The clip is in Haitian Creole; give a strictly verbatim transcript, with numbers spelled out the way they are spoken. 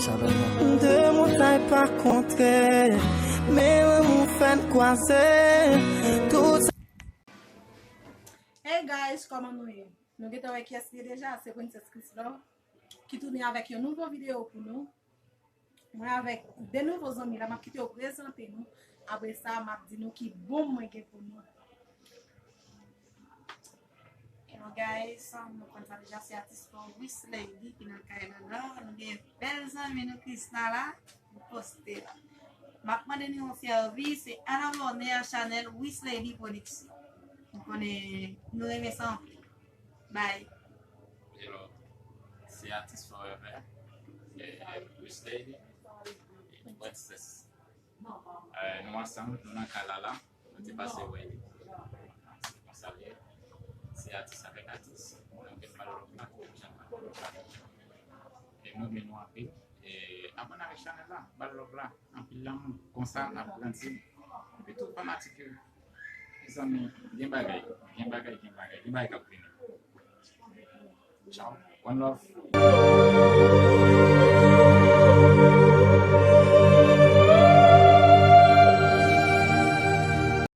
De montay pa kontre, men lanmou fè n kwaze. Tout sa. Hey guys, kòman nou ye? Nou gentan wè kiyès li ye deja, se Princess Chrislove ki tounen avèk yon nouvo videyo pou nou. Mwen avèk de nouvo zanmi la, m ap kite yo prezante nou. Apre sa, m ap di nou ki bon mwen gen pou nou. Hello guys, nou konn sa deja, se atis nou Wislady ki nan kay la la. Nou gen bèl zanmi nou Krisna la, nou poste la. M ap mande nou yon sèvi, se al abòne a chanèl Wislady Production. Nou konnen nou renmen sa anpil. Bye. Hello, se atis Forever, eh, Wislady, Princess. Eh, nou ansanm, nou nan kay la la, nou te pase wè li. Konsa l ye, se atis avèk atis. Nou gen Malolo Black, Jean Malolo Black. E nou renmen nou anpil. E abòne avèk chanèl la, ba l love la, anpil lanmou. Konsa n ap grandi. Epi tout fanatik yo, mezanmi, gen bagay, gen bagay, gen bagay, gen bagay k ap vini. Ciao, one love.